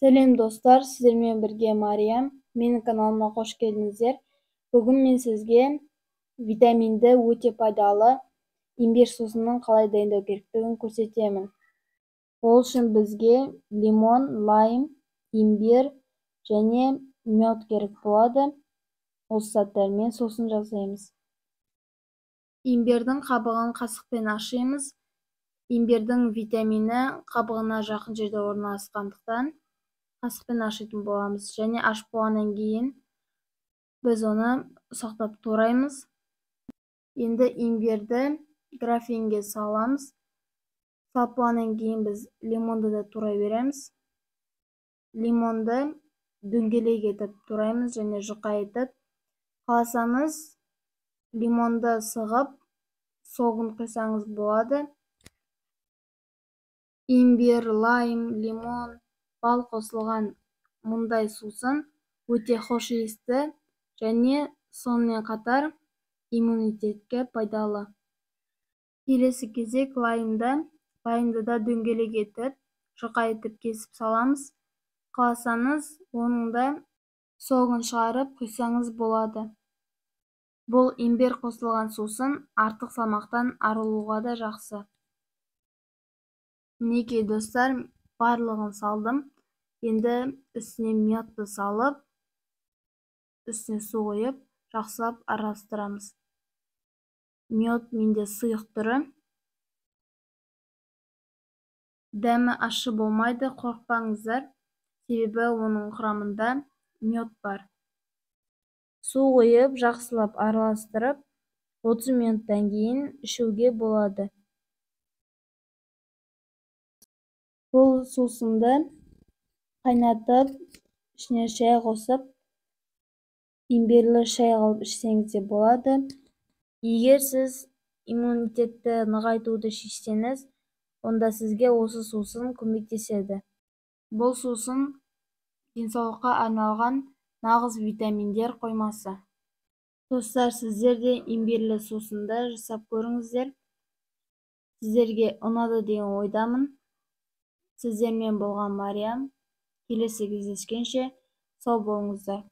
Сәлем, достар! Сіздермен бірге Мариям. Менің каналыма қош келдіңіздер. Бүгін мен сізге витаминді, өте пайдалы имбирь сусынын қалай дайындау керектігін көрсетемін. Ол үшін бізге лимон, лайм, имбирь және мед керек болады. Осы заттармен сусын жасаймыз. Имбирдің қабығын қасықпен ашимыз. Имбирдің витамині қабығына жақын жерде орналасқандықтан, қасықпен ашитын боламыз. Және ашып болғаннан кейін біз оны ұсақтап тураймыз. Енді имбирді графинге саламыз. Салып болғаннан кейін біз лимонды да турай береміз. Лимонды дөңгелек етіп тураймыз және жұқа етіп. Қаласаңыз, лимонды сығып, согын құйсаңыз болады. Имбирь, лайм, лимон, бал қосылған мұндай сусын өте хош иісті және сонымен қатар иммунитетке пайдалы. Келесі кезек лаймды. Лаймды да дөңгелек етіп, жұқа етіп кесіп саламыз. Қаласаңыз, оның да согын шығарып құйсаңыз болады. Бұл имбирь қосылған сусын артық салмақтан арылуға да жақсы. Мінекей, достар, барлығын салдым. Енді үстіне медті салып, үстіне су құйып, жақсылап араластырамыз. Мед менде сұйық түрі. Дәмі ащы болмайды, қорықпаңыздар, себебі оның құрамында мед бар. Су құйып, жақсылап араластырып, 30 минуттан кейін ішуге болады. Бұл сусынды қайнатып, ішіне шай қосып, имбирлі шай қылып ішсеңіз де болады. Егер сіз иммунитетті нығайтуды шешсеңіз, онда сізге осы сусын көмектеседі. Бұл сусын денсаулыққа арналған нағыз витаминдер қоймасы. Достар, сіздер де имбирлі сусынды жасап көріңіздер. Сіздерге ұнады деген ойдамын. Сіздермен болған Мариям. Келесі кездескенше сау болыңыздар.